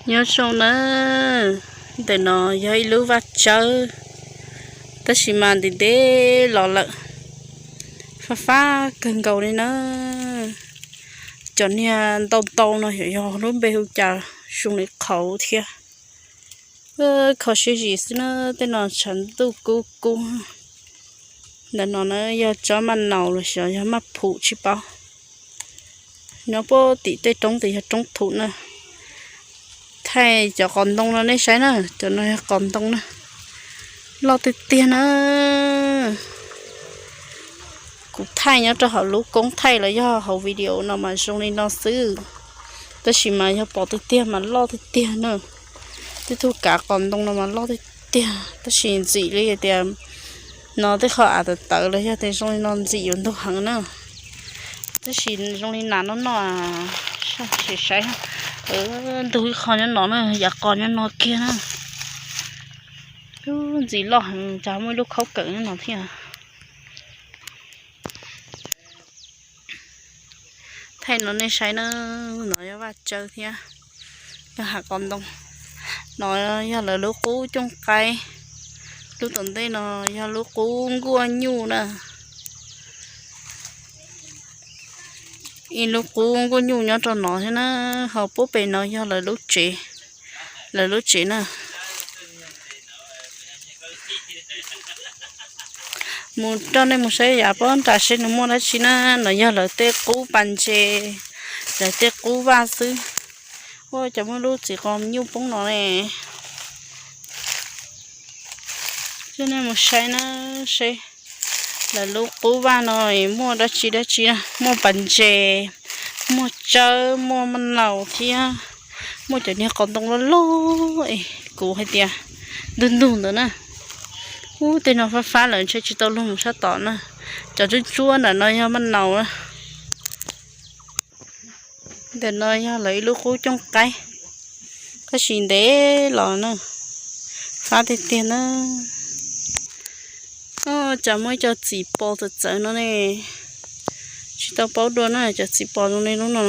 Nyob zoo na, ntawm no yog ib lub vaj tsawb, tab sis mas ntev ntev los lawm, fab fab kawg nkaus li na. Cov niag ntau ntau no yog lub npe hu cas zoo li qhauv thiab. Kho siab zim xwb na, tej no tshav ntuj kub kub. Ntawm no na yog tsob maj naus los sis yog maj phum tsis paub. Nyob puag tim tej roob tes yog roob thum na. Thaij cov qos ntoo no nej saib na, cov no yog qos ntoo na, loj tiag tiag na. Kuv thaij nyob rau hauv lub koob thaij los yog hauv video no mas zoo li no xwb, tab sis mas yog pom tiag tiag mas loj tiag tiag na. Tej tug kav qos ntoo no mas loj tiag tiag, tab sis ntxim li tias no tej qho av tawv tawv los yog tias zoo li no ntxim yuav ntug heev na. Tab sis zoo li nas no no, saib, ntug ib qho nyob no na, yav qos nyob no kiag na. Ntxim loj heev, cas muaj ib lub khaub kawm nyob no thiab. Thaij no nej saib na, no yog vaj tsawb thiab, yog hav qos ntoo. No yog lawv lub qub cooj qaib, lub tom ntej no yog lub qub nkuaj nyuj na. Ib lub qub nkuaj nyuj nyob rau no thiab na, ho puag pem no yog lawv lub tsev, lawv lub tsev na. Mus rau nej mus saib yav pob nram seb nws muaj dab tsi na, no yog lawv tej qub pas ntses, lawv tej qub vaj xwb. Ua cas muaj lub txiv qos nyuj poob no ne. Coj nej mus saib na, seb lawv lub qub vaj no muaj dab tsi dab tsi na, muaj pas ntses, muaj tsawb, muaj maj naus thiab, muaj cov niag qos ntoo loj loj es kuv hais tias ntug ntug ntawd na. Ub, tej no fab fab lawm ntshe tsis tau luag mus sab tom na. Cov ntsuab ntsuab ntawm no yog maj naus na. Ntawm no yog lawv ib lub qub cooj qaib, tab sis ntev los na, fab tiag tiag na. Cas muaj ib co txiv pos txawv txawv no ne, tsis tau paub dua na, cov txiv pos zoo li lub no,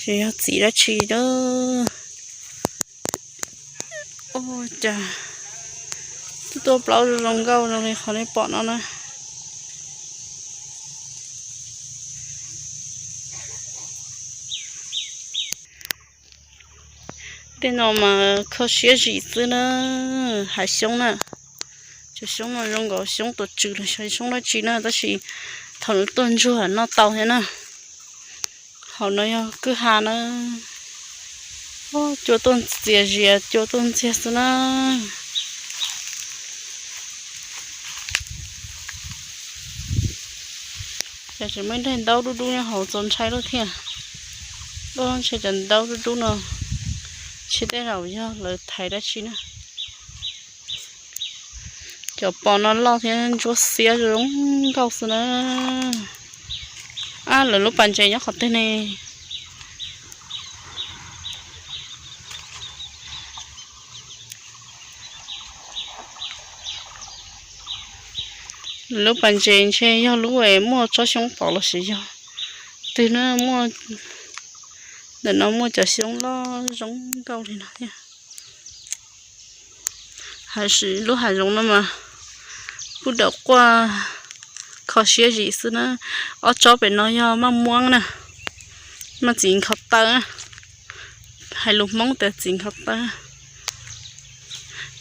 tsis yog txiv dab tsi a. Ua cas tuaj plaub zoo zoo nkauj zoo li qhov nej pom no na. Tej no mas kho siab zim xwb na, hav xyoob na. Cov xyoob no zoo nkaus xyoob tuam tswm los xyoob dab tsi na, tab sis thaum nws tuaj ntsuag noj tau thiab na. Hauv no yog kwj ha na. Cua tuaj ntxias zias, cua tuaj ntxias xwb na. Ces tseem muaj ib daig ntaub dub dub nyob hauv txaus ntshai lawm thiab. Ub, ntshe cov ntaub dub dub no, ntshe tej zaum yog lawv thaiv dab tsi na. Cov pos no loj thiab ntsuab xiab zoo nkauj xwb na. Ab, lawv lub pas ntses nyob qhov twg ne? Lawv lub pas ntses ntshe yog lub es muaj tsob xyoob pov los sis yog twg na, muaj, ntawm no muaj cov xyoob loj zoo nkauj li no thiab. Lub hav zoov no mas kuj daum quaj kho siab zim xwb na. Ob tsob pem no yog maj muab na, maj txiv nkhaus taw na, hais lus Hmoob tias txiv nkhaus taw.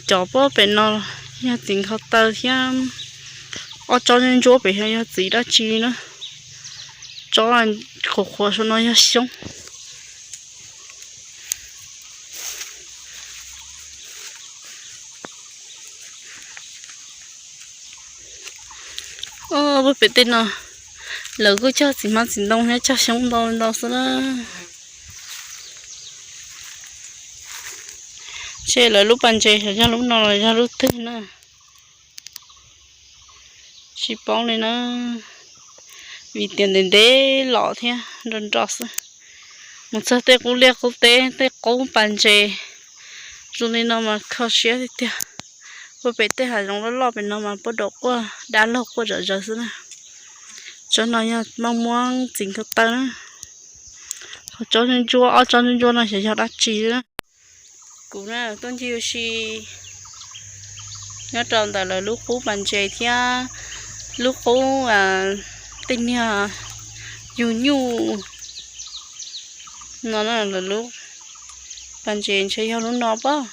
Cov puag pem no yog txiv nkhaus taw thiab, ob tsob ntsuab pem yog txiv dab tsi na. Tsob qhuav qhuav saum no yog xyoob. Puag pem tej no lawv kuj cog txiv hmab txiv ntoo thiab cog xyoob ntau ntau xwb na. Ntshe lawv lub pas ntses yog lub no los yog lub twg na, tsis paub li na, vim tias ntev ntev los thiab nro nro xwb. Mus txog tej qub liaj qub teb, tej qub pas ntses zoo li no mas kho siab tiag tiag. Puag pem tej hav zoov loj loj pem no mas puag daum quaj dab laug quaj zom zaws xwb na. Tsob no yog maj muab txiv nkhaus taw na. Tsob ntsuab, ob tsob ntsuab no xyov yog dab tsi. Kuv na tuaj ncig ua si nyob rau ntawm lawv lub qub pas ntses thiab lub qub tej niag yug nyuj no, lawv lub pas ntses ntshe yog lub no pob.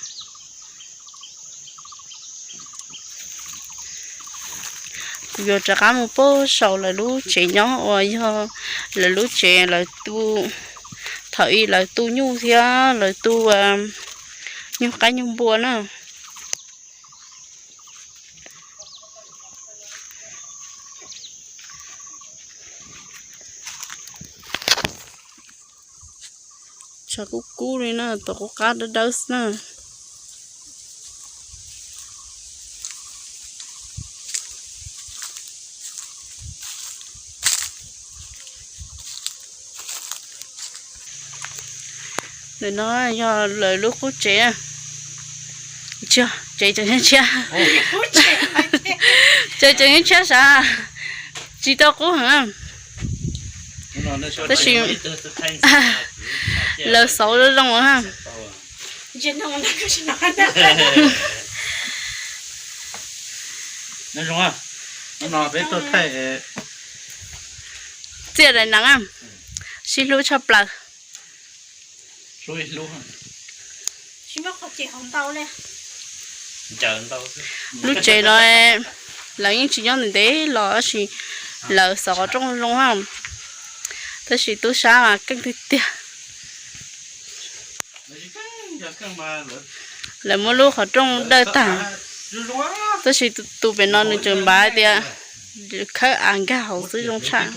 Kuv yuav rov qab mus pab saum lawv lub tsev nyob uas yog lawv lub tsev lawv tu, thaum ub lawv tu nyuj thiab lawv tu nyuj qaib nyuj npua na. Tshav kub kub li na, tom qub qab dawb dawb xwb na. Ntawm no yog lawv lub qub tsev. Tsis yog, tsev tseem tshiab. Tsev tseem tshiab sav, tsis tau qub heev. Tab sis lawv xauv zoo zoo na. Txiaj daim nees, sib hlub tshaj plaws. Lub tsev no lawv yeej tsis nyob ntev ntev los tab sis lawv xauv qhov rooj zoo na. Tab sis tub sab mas keej tiag tiag. Lawv muab lub qhov rooj dawj tag, tab sis tus pem no nws tseem npaj tias khawb av nkag hauv xwb zoo tshaj.